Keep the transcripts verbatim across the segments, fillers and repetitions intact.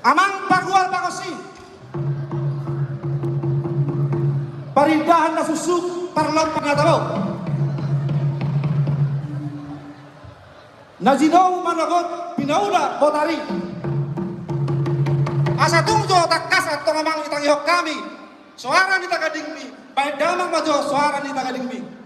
Amang pargual pargonsi, parindahan na suksuk, parlompan na tabo. Na jinou manogot pinaula botari. Asa tung jo tangkas antong amang ditangihon hami soara ni tagadingmi, baen damang ma jo soara ni tagadingmi.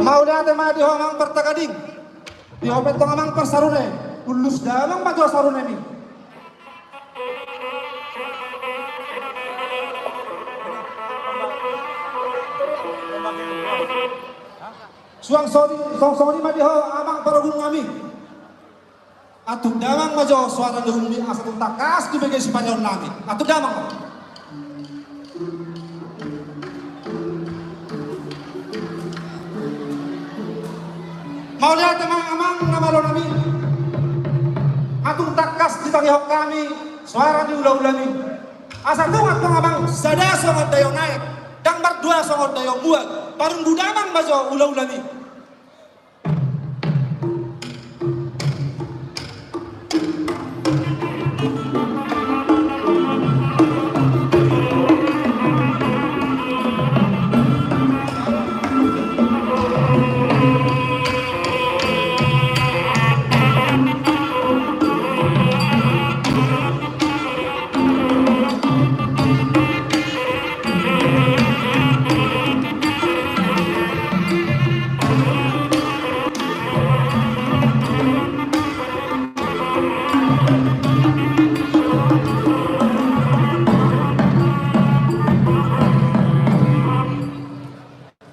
Mauliate ma di ho amang partagading. Di ho pe antong amang parsarune, ullus damang ma jo sarunemi. Suang soni, suang soni ma di ho amang parogumnami. Antum damang ma jo soara ni uhummi asa tung tangkas dibege siparionnami. Antum damang ma. Mauliate ma amang na malonami. Antum tangkas ditangihon hami soara ni ulaulami. Asa tung antong amang sada songon daion aek, ndang mardua songon daion mual, parundu damang ma jo ulaulami.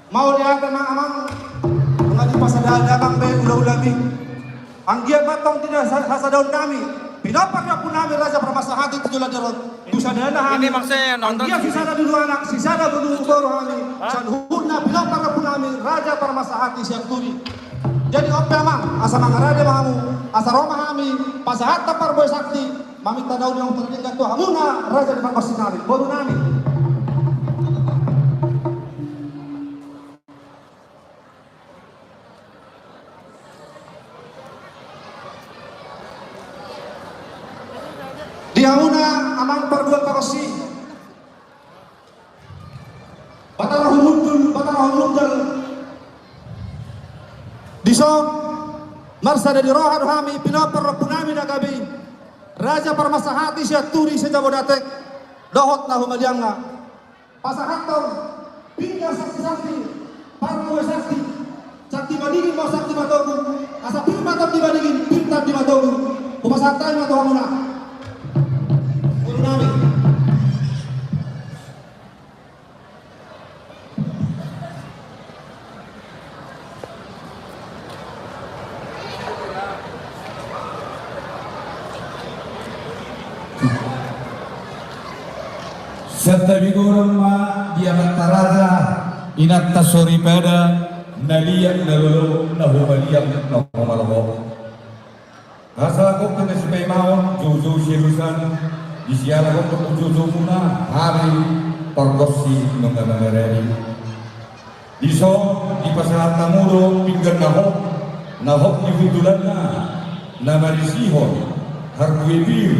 Mauliate ma amang, nunga dipasada damang be ulaulami. Anggiat ma antong di na sa-, hasadaonnami pinompar ni ompunami Raja Parmasahati tu joloan on, tu sadana hami. Anggiat sisada dulu anak, sisada dulu boru hami. Saluhutna pinompar ni ompunami Raja Parmasahati Sianturi. Jadi on pe amang, asa mangarade ma hamu, asa ro ma hami pasahathon parbue sakti, maminta daun ni ompunami tu hamuna raja ni pargonsinami, borunami. Di hamuna amang pargual pargonsi, Batara Humundul, Batara Humundul. Dison marsada ni roha do hami pinompar ni ompunami na gabe i, Raja Parmasahati Sianturi se-Jabodetabek dohot na humaliangna. Pasahathon pinggan sakti-sakti, parbue sakti, sakti madingin ma sakti matogu, asa pir ma tondi madingin, pir tondi matogu. Hupasahat hami ma tu hamuna. Borunami. Santabi godang ma di amanta raja, inanta soripada, na liat na lolo, na humaliang na humaloho. Hasalakokkon na sipaimaon, joujou sialusan, di sialakokkon tu joujoumuna, hami pargonsi nunga mangarade. Dison dipasahat hamu do pinggan na hot, na hot ni hundulanna, na marisihon parbue pir,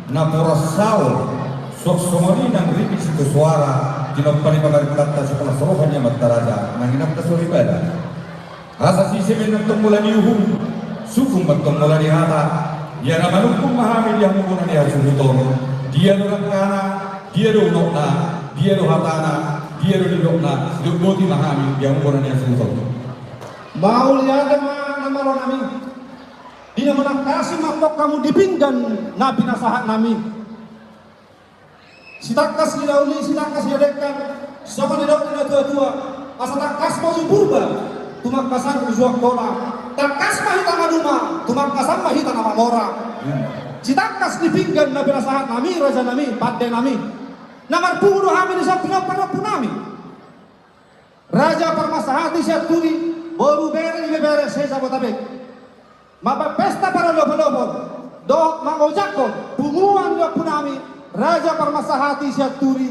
na poras saor, suang songon i nang ringkot sitio soara, tinompa ni pamarentanta, sipalas roha ni amanta raja nang inanta soripada. Asa sise ma antong mula ni uhum, sungkun ma antong mula ni hata. Ia na manungkun ma hami di hamu bona ni hasuhuton. Dia do langkana, dia do unokna, dia do hatana, dia do nidokna, sidok boti ma hami di hamu bona ni hasuhuton. Mauliate ma na malonami. Di na manangkasi ma antong hamu di pinggan na pinasahatnami. Sitangkas ni na uli, sitangkas ni na denggan, songon nidok ni na tua-tua, asa tangkas ma uju Purba, tumangkasan uju Angkola, tangkas ma hita maduma, tumangkasan ma hita na mamora. Sitangkas ni pinggan na pinasahatnami, rajanami, pandenami. Na marpungu do hami di son pinompar ni ompunami. Raja Parmasahati Sianturi, boru, bere, ibebere se-Jabodetabek. Mambahen pesta parlopo-lopon dohot mangojakhon punguan ni ompunami Raja Parmasahati Sianturi,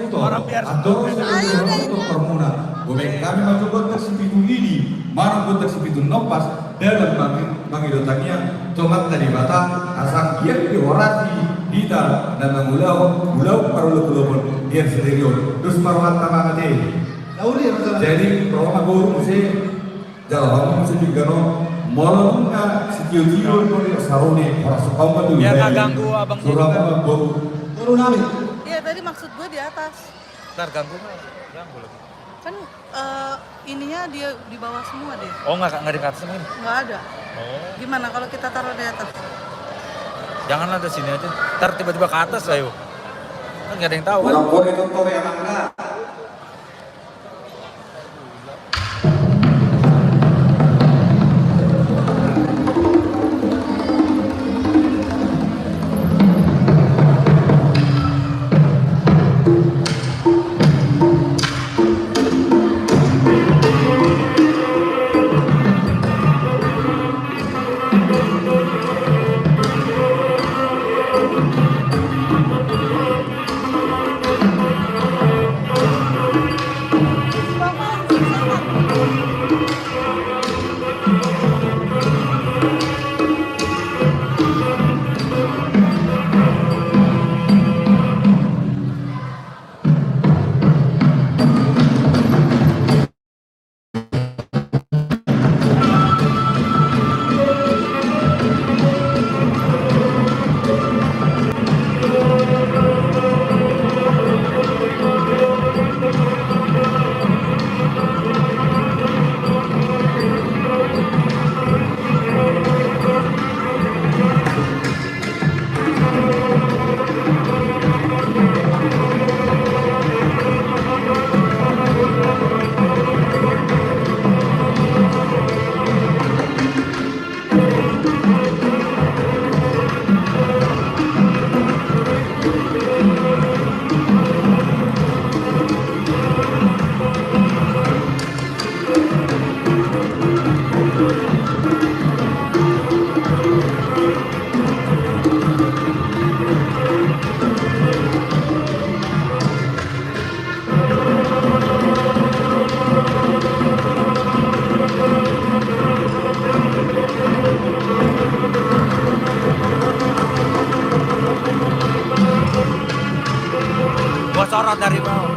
Siahaan Hutor, andorang so boi roha ni doktormuna, boan hami ma tu gondang sipitu lidi manang gondang sipitu nompas, dalan mangi-, mangido tangiang tu Amanta Debata asa anggiat dihoras hita na mangulahon ulaon parulok-ulokon di ari sadari on. Dos ma rohanta, Amang, ate. Jadi roha ma boru muse. Jala hamu muse pinggan on, molo nunga sitio-tio molo sarone, horas hamu ma tu. Biar nggak ganggu abang. Sura juga. Hamu ma boru. Boru nami. Iya, tadi maksud gue di atas. Ntar ganggu nggak? Ganggu lagi. Kan, eh, ininya dia di bawah semua deh. Oh, nggak, nggak di atas mungkin? Nggak ada. Oh. Gimana kalau kita taruh di atas? Janganlah, di sini aja. Ntar tiba-tiba ke atas, ayo. Kan nggak ada yang tahu, kan? Orang boleh tutup ya, Bang. Gua sorot dari bawah.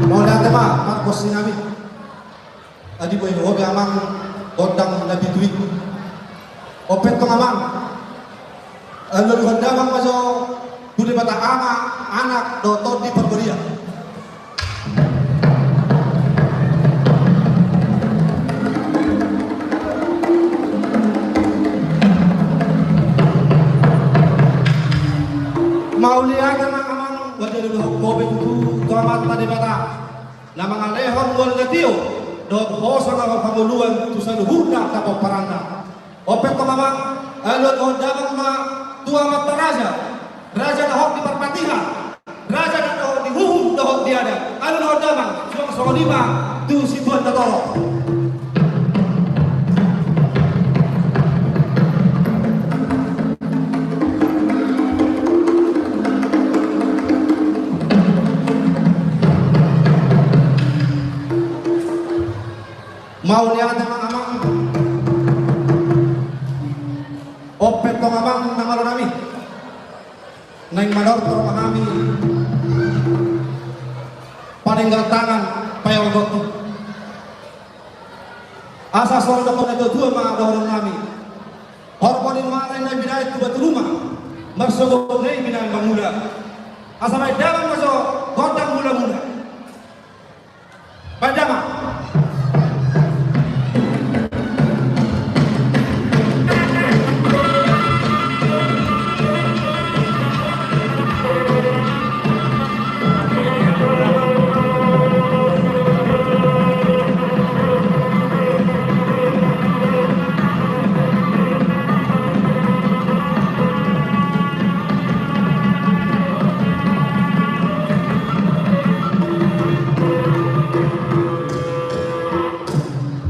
Mauliate ma, pargonsi nami. Adi boha i, boha be amang gondang na pitu i. Ompung amang, alualuhon damang ma jo tu Debata Ama, Anak dohot Tondi Parbadia. Mauliate ma amang, gabe alualuhon boha be tutu tu Amanta Debata na mangalehon mual na tio dohot hosa na marhangoluan tu saluhutna na pomparanna. Ompung amang, alualuhon damang ma tu amanta raja, raja na hot di parpatihan, raja na hot di uhum dohot di adat. Alualuhon damang, suang songon i ma tu situan na torop. Mauliate ma amang. Ompung amang na malo nami, naeng manortor ma hami paninggal tangan, paeol gonti. Asa songon na tuatua ma dohonon nami: Horbo ni muara na binahen tu batu ruma, marsogot na i binahen mangula. Asa baen damang ma jo gondang mulamula. Baen damang.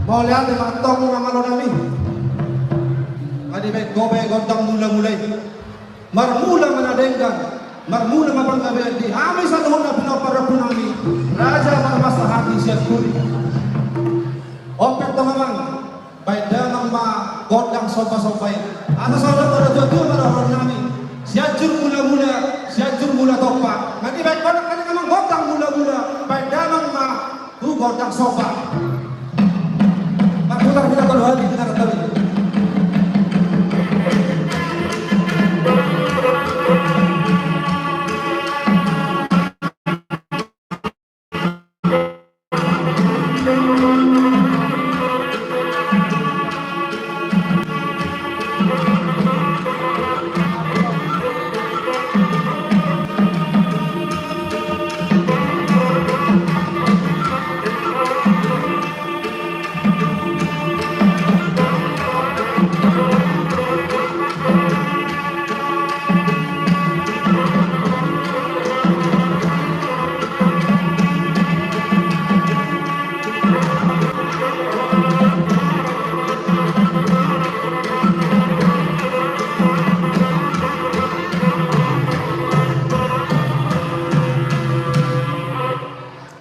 Mauliate ma antong na malo nami. Adi baen gabe gondang mulamula i. Marmula ma na denggan, marmula ma panggabean di hami saluhutna pinompar ni ompu nami, Raja Parmasahati Sianturi. Ompung amang, baen damang ma gondang sombasomba i. Asa songon na tuatua ma dohonon nami: Sianjur mulamula, Sianjur mula tompa. Nunga dibaen gondang nami, amang, gondang mulamula, baen damang ma tu gondang somba. Marputar hita tolu hali, hita tolu hali.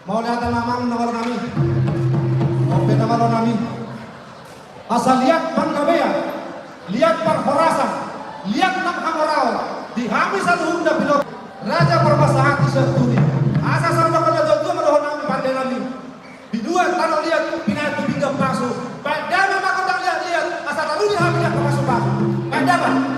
Mauliate ma amang na malo nami. Ompung na malo nami. Asa liat panggabean, liat parhorasan, liat nang hamoraon di hami saluhutna pinompar Raja Parmasahati Sianturi. Asa songon na tuatua ma dohonon nami, pande nami: Binuat tano liat, pinahan tu pinggan pasu. Baen damang ma gondang liatliat, asa taruli hami di angka pasupasu. Baen damang.